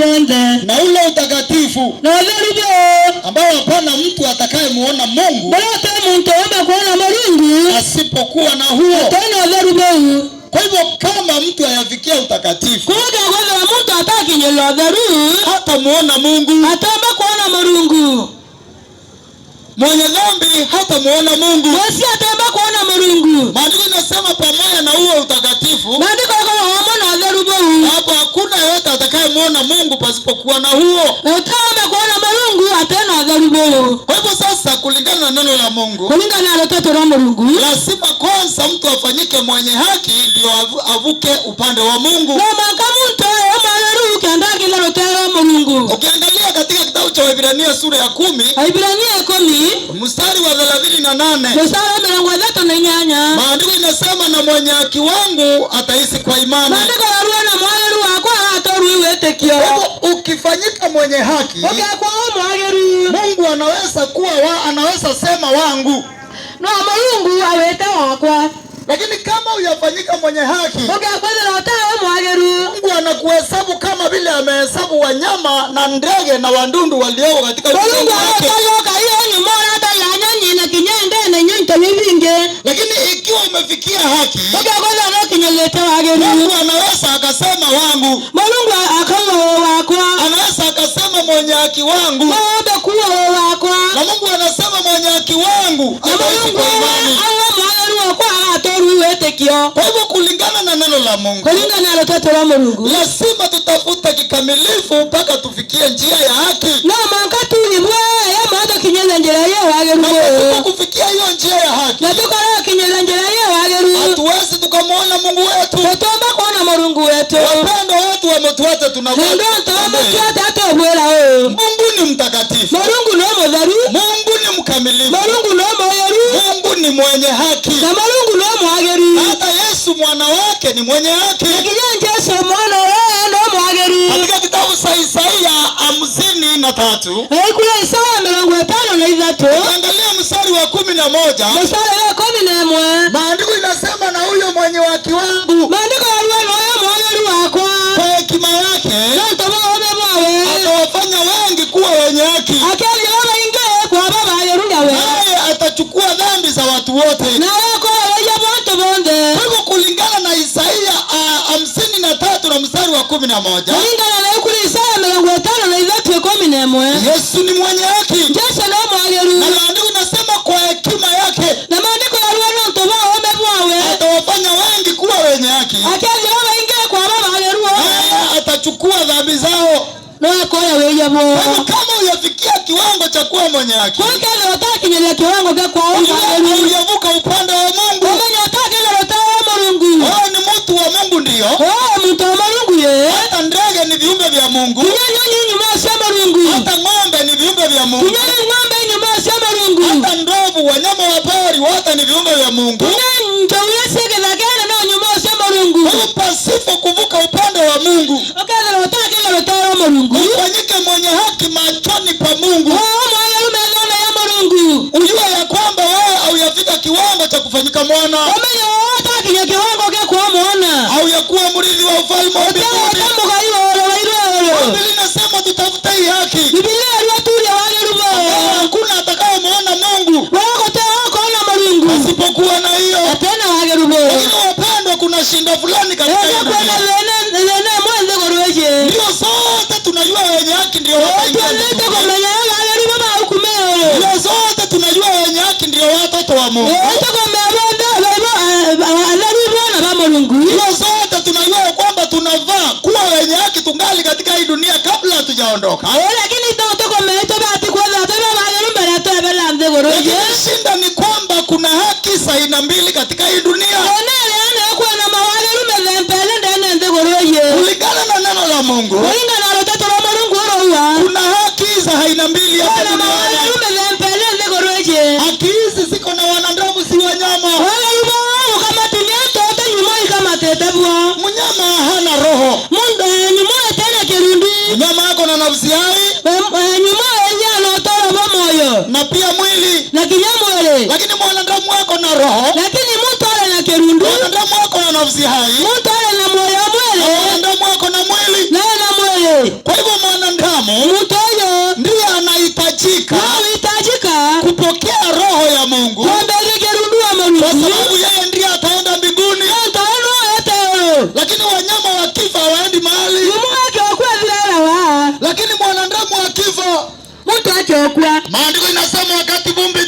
Bonde. Na ule utakatifu Na utheru bo ambao hapana mtu atakayemuona Mungu Bote muntu omba kuona Mulungu asipokuwa na huo. Tena utheru bo. Kwa hivyo kama mtu ayafikia utakatifu, Kuga kwethera muntu atakinyela utheru hatamuona Mungu. Atomba kuona Mulungu. Mwenye dhambi hatamuona Mungu. Mwesi atomba kuona Mulungu. Maandiko inasema pamoja na huo utakatifu, Maandiko yako wamo na utheru bo. hapo hakuna yeyote atakayemuona Mungu pasipokuwa na huo. Utomba kuona Mulungu atena utheru bo. Kwa hivyo sasa, kulingana na neno la Mungu, Kulingana na rũteto rwa Mulungu, lazima kwanza mtu afanyike mwenye haki ndio avuke upande wa Mungu. No mwaka muntu omwageru kenda akile rũteto rwa Mulungu. Ukiangalia katika kitabu cha Waebrania sura ya 10 Waibrania 10 mstari wa 38, mstari wa 38, maandiko inasema, na mwenye haki wangu ataishi kwa imani. Maandiko yarua na mwageru wakwa atoru wĩtĩkio. Kwa hivyo ukifanyika mwenye haki, Ũgekwo mwageru, Mungu anaweza kuwa anaweza sema wangu. No Mulungu awĩte wakwa. Lakini kama huyafanyika mwenye haki, Ũgekwethera ũtawe mwageru, Mungu anakuhesabu kama vile amehesabu wanyama na ndege na wandundu walioko katika Mulungu ulimwengu wake. agotayoka iyo nyuma ũrataya nyonyi na kinya ndene nyonyi tũbibinge. Lakini ikiwa umefikia haki, Ũgekwethera no kinyelete wageru, Mungu anaweza akasema wangu, Mulungu akauga wakwa, anaweza akasema mwenye haki wangu, maombe kuwa wakwa, na Mungu anasema mwenye haki wangu na ataishi Mulungu kwa imani. auga mwageru wakwa agatoru wĩtĩkio. Kwa hivyo kulingana na neno la Mungu, Kulingana na rũteto rwa Mulungu, lazima tutafute kikamilifu mpaka tufikie njia ya haki. No mwanka tunyimwe ya mwanzo kinyele njira ya wageru Na pasipo kufikia hiyo njia ya haki, na tukora kinyele njira ya wageru, hatuwezi tukamwona Mungu wetu. Tutomba kuona Mulungu wetu. Wapendwa wetu wametuacha, tunakuwa. Ndo ntomutuata atobwera o. Mungu ni mtakatifu. Mulungu no mutheru. Mungu ni mkamilifu. Mulungu no mweru. Mungu ni mwenye haki. Na Mulungu no mwageru. Hata Yesu mwana wake ni mwenye haki. Na kinya Yesu mwana we no mwageru. Katika kitabu cha Isaia 53, Ekule Isaya 53, ukiangalia mstari wa 11, mstari wa 11, maandiko inasema, na huyo mwenye haki wangu maandiko yarua noyo mwageru wakwa, kwa hekima yake no ntoba ome bwawe, atawafanya wengi kuwa wenye haki, akeria bainge kwa baba yeru nawe, naye atachukua dhambi za watu wote. Nawe koweya bantu bonde. Kwa hivyo kulingana na Isaia 53 na mstari wa 11, Kulingana na ekule Isaya 53:11, Yesu ni mwenye haki. Yesu no mwageru. Na maandiko inasema kwa hekima yake na maandiko yarua no ntoba ome bwawe, atawafanya wengi kuwa wenye haki, akeria bainge kwa baba yeru, naye atachukua dhambi zao. No akoya weya bo. Kwa hivyo kama hujafikia kiwango cha kuwa mwenye haki, Kwekele utakinyelia kiwango kya kwa mwageru, hujavuka upande wa Mungu. Umenya utakile utawa Mulungu. Wewe ni mtu wa Mungu ndio. Oh, muntu wa Mulungu ye. Hata ndege ni viumbe vya Mungu. Kunyanya nyuma sio Mulungu. Hata ng'ombe ni viumbe vya Mungu. Kunyanya ng'ombe nyuma sio Mulungu. Hata ndovu, wanyama wa pori wote ni viumbe vya Mungu. Kunyanya ndovu sege la gana no nyuma sio Mulungu. Kwa hivyo pasipo kuvuka upande wa Mungu, Okele utakile utawa Mulungu, ufanyike mwenye haki machoni pa Mungu. Oh, mwageru methona ya Mulungu. Ujue ya kwamba wewe haujafika kiwango cha kufanyika mwana, Umenya utakinya kiwango kya kwa mwana, hauyakuwa mrithi wa ufalme wa mbinguni. Biblia inasema tutafute hii haki. Biblia yarua wageru bo. Hakuna atakayemuona Mungu Wako Mulungu pasipokuwa na hiyo. Atena wageru bo. Lakini wapendwa, kuna shinda fulani katika hii Ega dunia. kwena thene mwenze gorweje. Ndio sote tunajua wenye haki ndio wataingia Twendete mbinguni. kumenya wageru bo baukumeo. Ndio sote tunajua wenye haki ndio watoto wa Mungu. Ndio sote tunajua kwamba tunavaa kuwa wenye haki tungali katika hii dunia kabla hatujaondoka. Lakini shinda ni kwamba kuna haki za aina mbili katika hii dunia. Kulingana na neno la Mungu, kuna haki za aina mbili hapa duniani. Haki hizi ziko na wanadamu, si wanyama. Mnyama hana roho. Mnyama ako na nafsi hai na pia mwili, Na kinyamwele, lakini mwanadamu ako na roho, lakini muntu ale na kirundu, mwanadamu ako na nafsi hai, muntu ale na moyo na mwele, mwanadamu ako na mwili. Naye na mwele. Kwa hivyo Mungu, Kwambeligerundua kwa Mulungu. sababu yeye ndiye ataenda mbinguni. Ntono. Lakini wanyama wakifa hawaendi mahali. Umwake okwathirarawa. Lakini mwanadamu akifa, Muntu akiokwa, maandiko inasema wakati vumbi